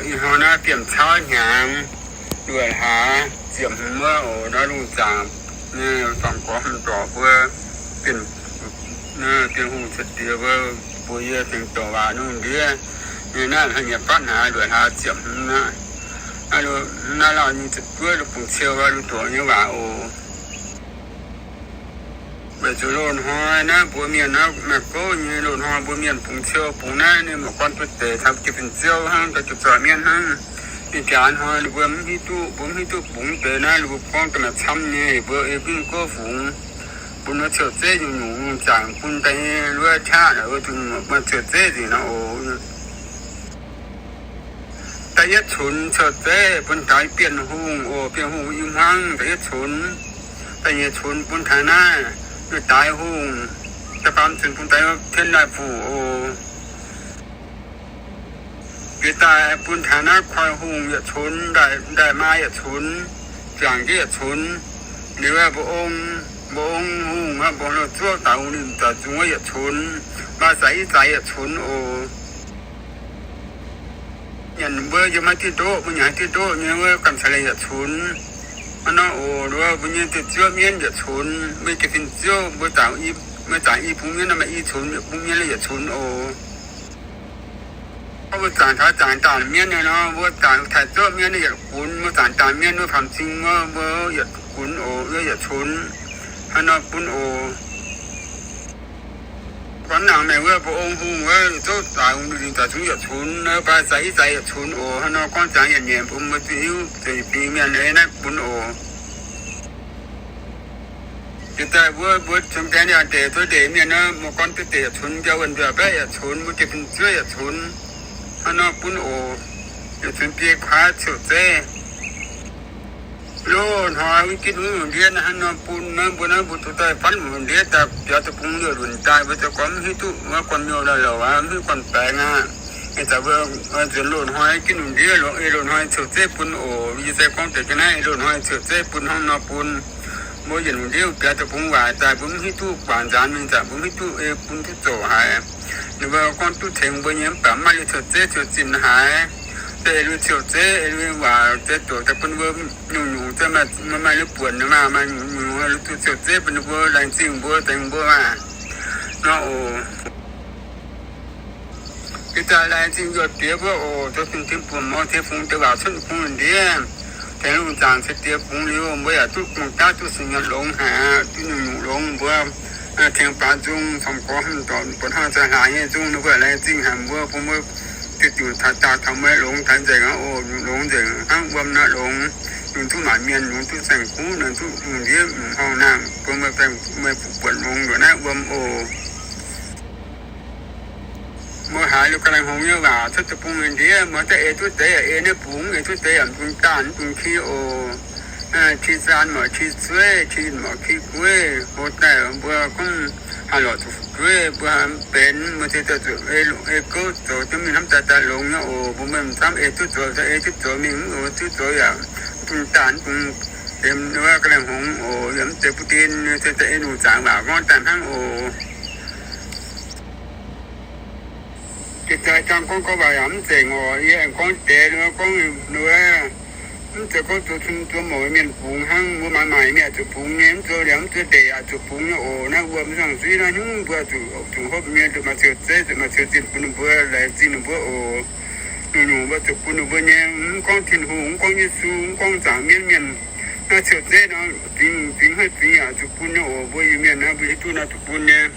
Ih hnoi naaiv bienh cauv hnyangx, luoqc hlaax ziepc hmz wuov oc. Naaiv lungh zaangc, fangx gorx hmz dorc mbuo bienh, bienh hungh ciex diex mbuo, mbuox yie tengx douc waac lungh ndiev. Naaiv haaix nyungc fatv hnaaic, luoqc hlaax ziepc hmz aqv. Naaiv lauh nyei ziepc juov, bungx ciou luv doqc nyei waac oc. Weic zuqc loz-hnoi naaiv mbuo mienh naaiv maaih gouv nyei. Loz-hnoi mbuo mienh bungx ciou bungx naaiv, ninh mbuo gorn duqv deix taux jiu fin-ziouv hnangv, daaih jiu zoih mienv hnangv. Ih jaax hnoi ninh mbuo mv hiuv duqv, mbuo mv hiuv duqv bungx deix naaiv, ninh mbuo gorngv daaih maaih camv nyei, mbuo ei ginv gouv fungx bun wuov ciou zeiv nyungc-nyungc zaangc bun daaih nyei luov qaqv, wuov zuqc maaih ciou zeiv nzengc nor oc. Da'yietv cunx ciou zeiv bun taux bienh hungh oc. Bienh hungh i hmuangv da'yietv cunx. Da'nyeic cunx bun taux naaiv, daaix hungh. Da'faam cunx bun taux tien laih fuc oc. Jiex daaih bun taux naaiv koi hungh yietc cunx, ndaaih maa yietc cunx, ziangh jienv yietc cunx. Liuz mbu'ong, mbu'ong hungh, mbu'ong loz-zuoqv daaih hungh ninh daaih zungx wuov yietc cunx, mbaa zaaix i zaaix yietc cunx oc. Nyanc mbuo yiem haaix diuh ndoqv, mbuo nyanc haaix diuh ndoqv nyei wuov, gamh caux leiz yietc cunx. Hnangv nor oc. Mbuo, mbuo nyei deix ziouv mienv yietc cunx, mbuo nyei deix fin-ziouv, mbuo zaangc i, mbuo zaangc i bung mienv nor maaih i cunx, bung mienv yietc cunx oc. Mbuo zaangc taux zaangc daanh mienv nor, mbuo zaangc taaix zouv mienv yietc gunx, mbuo zaangc daanh mienv wuov faam-cing wuov, mbuo yietc gunx oc, yietc cunx. Hnangv nor bun oc. Gorngv nangc meih wuov mbu'ong hungh wuov, zouv zaangc hungh ninh zaangc zungv yietc cunx, mbaa zaaix i zaaix yietc cunx oc. Hnangv nor gorngv ziangx yietc nyeic bun mbuo zuqc hiuv, zuqc fingx mienh ei naaiv bun oc. Jiex daaih mbuo, mbuo cunx gaengh yaac deix, zuov ndeic mienh nor, mbuo gorn duqv deix yietc cunx, mbiauz wuonh mbiauz baeqv yietc cunx, mbuo jiex fin-ziouv yietc cunx. Hnangv nor bun oc. Yietc cunx biei kuaaiv ciouv zeiv. Loz-hnoi wuov ginv wuov lungh ndiev naaiv hnangv nor bun naaiv, mbuo naaiv mbuo duqv daaih fatv lungh ndiev daaih biaux deic-bung liouh lunc daaih, mbuo za'gengh gorngv mv hiuv duqv wuov gorn-miuh la'louc aqv, mv hiuv gorn-baengx aqv. Ih zanc mbuo nzuonx loz-hnoi ginv lungh ndiev, ei loz-hnoi ciouv zeiv bun oc. Yie se gorngv deix ga'naaiv, ei loz-hnoi ciouv zeiv bun hnangv nor bun. Mbuo yietc lungh ndiev biaux deic-bung waaic daaih, mbuo mv hiuv duqv guangc nzaanx mingh zanc, mbuo mv hiuv duqv ei bun duqv zoqc haic. Ninh mbuo gorngv duqv tengx mbuo nyei mv baac mv maaih liuz ciouv zeiv ciouv zinh haic. Daaih ei liuz ciouv zeiv, ei liuz waac zeiv doqc daaih bun mbuo nyungc-nyungc, maaih, maaih liuz buonc maah, maaih nyungc-nyungc liuz duqv ciouv zeiv bun ninh mbuo, laengz zingh mbuo, tengx mbuo maah. Nor oc. Jiex daaih laengz zingh njoux diex mbuo oc, zoux fingx-fingx buonc mouz teix fungx deix waac cuotv bung ndiev, tengx lungh zaangc ceix diex bungx liuz, mbuo yaac duqv mungh daav duqv suqc nyanc longx haic, duqv nyungc-nyungc longx mbuo, tengx baaux nzung, fangx gorx hmz dorc buatc hnangv za'gengh hlaax nyei nzung, ninh mbuo laengz zingh haic mbuo, bun mbuo diuc diuc taux daauh taux meih longx taux nzengc aqv oc. Nyungc longx nzengc hnangv wuom nor longx, nyungc duqv maanc mienh, nyungc duqv saeng-kuv, nyungc duqv lungh ndiev horngh nangh, bun meih buatc longx nduqc naaiv wuom oc. Mbuo haiz liuz ga'naaiv hngongx nyei waac cuotv deic-bung ndiev, mbuo daaih ei duqv deix yaac ei naaiv bungx, ei duqv deix yaac bun daanh bun ki oc. Ki zaan maiv ki cueiv, ki maiv ki gueiv, hlo daaih mbuo gorngv haih lorqc zuqc fu'jueiv, mbuo benx, mbuo ziouc daaih zuqc ei gouv zoux duqv mingh hnamv daaih daaih longx nyei oc. Mbuo meih camv ei duqv zoux, ei duqv zoux mingh, mv oc, duqv zoux yaac bun daanh bun, wuov ga'naaiv hngongx oc, yaac mv zeiz bun dien, ziouc daaih ei lungh zaangc waac gorngv daaih hnangv oc. Jiex daaih jang gorngv gorngv waac yaac mv nzengc oc. Yie aengx gorngv deix wuov, gorngv wuov, mv zeiz gorngv zuqc cun zuqc mouc mienh bungx hnangv. Mbuo maaiz maaic mienh zuqc bungx nyei, mv zuqc liangx mv zuqc ndeic yaac zuqc bungx nyei oc. Naaiv wuom zuangx zuiv naaiv hnyouv mbuo zuqc, zuqc hopv mienh zuqc maaih ciouv zeiv, zuqc maaih ciouv zinh bun ninh mbuo, laengz zingh ninh mbuo oc. Nyungc-nyungc mbuo zuqc bun ninh mbuo nyei. Mv gorngv Tin-Hungh, mv gorngv Yesu, mv gorngv zaangc mienv mienh, naaiv ciouv zeiv nor, zingx, zingx haiv zingx yaac zuqc bun nyei oc. Mbuo Iu-Mienh naaiv mbuo hiuv duqv naaiv zuqc bun nyei.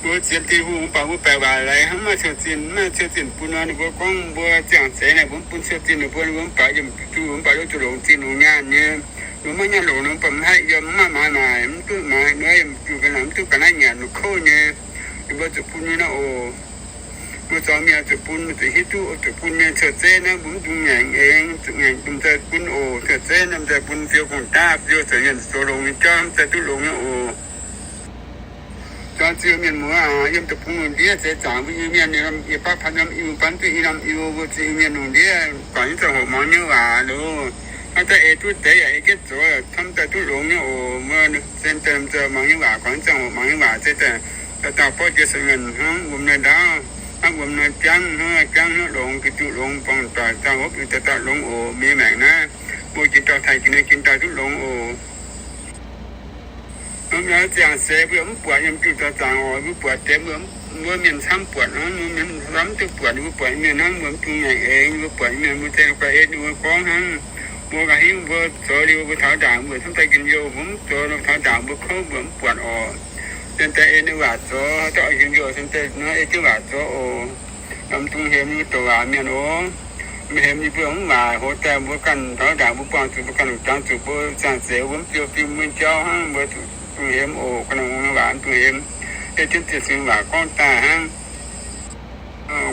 Mbuo sienx Tin-Hungh mv baac mbuo baeqc waac leiz hnangv, mv maaih ciouv zinh, mv maaih ciouv zinh bun nor, ninh mbuo gorngv mbuo ziangh zeix naaic, mbuo mv bun ciouv zinh ninh mbuo, ninh mbuo mv baac yiemh duqv, mv baac lov zuqc longc zinh longc nyaanh nyei. Ninh mbuo maiv nyaanh longc, ninh mbuo mv haih yiem, mv maaih maaic, mv duqv maaic, ninh mbuo yiemh duqv ga'naaiv, mv duqv ga'naaiv nyanc, ninh kouv nyei. Ninh mbuo zuqc bun nyei nor oc. Mbuo zuangx mienh zuqc bun, mbuo zuqc hiuv duqv zuqc bun nyei ciouv zeiv naaiv, mbuo mv dungx ngaengc eix, zuqc ngaengc dungx daaih bun oc. Ciouv zeiv naaiv daaih bun fiou gong-daav, fiou zoux nyanc zoux longx nyei jauv, mv daaih duqv longx nyei oc. Zuangx ziouc mienh muoz aac, yiem deic-bung lungh ndiev seix zaangc mbuo Iu-Mienh, yie baav panh norm Iu, baav duqv i norm Iu, mbuo ziouc Iu-Mienh lungh ndiev guangc jienv ziangh hoc muangx nyei waac loh. Hnangv daaih ei duqv deix yaac ei jienv zoux, camv daaih duqv longx nyei oc. Mbuo se daaih muangx nyei waac, guangc jienv ziangh hoc muangx nyei waac se daaih, daaih dauh borqv jiex seix nyanc hnangv wuom naaiv ndaauv. Hnangv wuom nor jangv, hnangv jangv hnangv longx, ga'duqv longx, buangh doic zaah hopv, daaih dauh longx oc. Mienh maengc naaiv, mbuo jiex dauh taaih jiex naaiv, jiex dauh duqv longx oc. Mbuo ziangh seix mbuo mv buatc yiem jiu dauh zaangc oc. Mbuo buatc deix mbuo, mbuo mienh camv buatc hnangv, mbuo mienh camv duqv buatc, mbuo buatc mienh hnangv, mbuo mv dungx ngaengc eix, mbuo buatc mienh mbuo zeiz guai ei ninh mbuo gorngv hnangv. Mbuo ga'hingv mbuo zoux liuz mbuo taux ndaangc mbuo camv daaih njien-youh, mbuo mv zoux taux ndaangc mbuo kouv mbuo mv buatc oc. Cien daaih ei ninh waac zoux, daaih njien-youh cien daaih nor ei jienv waac zoux oc. Mv dungx hemx mbuo douc waac mienh oc. Mbuo hemx ninh mbuo mv waac, hoz daaih mbuo ganh taux ndaangc mbuo buangh zuqc, mbuo ganh jangx zuqc, mbuo ziangh seix mbuo mv biou fim mbuo jauv hnangv, mbuo dungx hemx oc. Ga'naaiv hungh nyei waac mv dungx hemx. Ei jienv ziepc fingx waac gorngv daaih hnangv.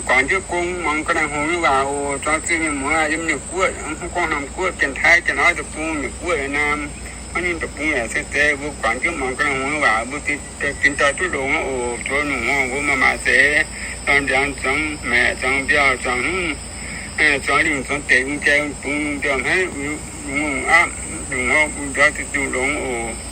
Guangc jienv gong muangx ga'naaiv hungh nyei waac oc. Zuangx zuiz mienh muoz yiem nyei guoqv, mv gorngv Namh Guoqv, Janx-Taiv, Janx-Auv deic-bung, nyei guoqv, nyei naamh, hnangv ninh deic-bung yaac se deix, mbuo guangc jienv muangx ga'naaiv hungh nyei waac, mbuo dingc dauh duqv longx oc. Zoux nyungc horngh mbuo maaih maaih seix, dorn ndiangx zuangx maeqc, zuangx mbiauh, zuangx hmz, zuangx lingh, zuangx deic, yungz jai, yungz bungx, yungz mbiauh hmeiv, yungz ngongh aapv, yungz horngh, yungz mbiauh duqv longx oc.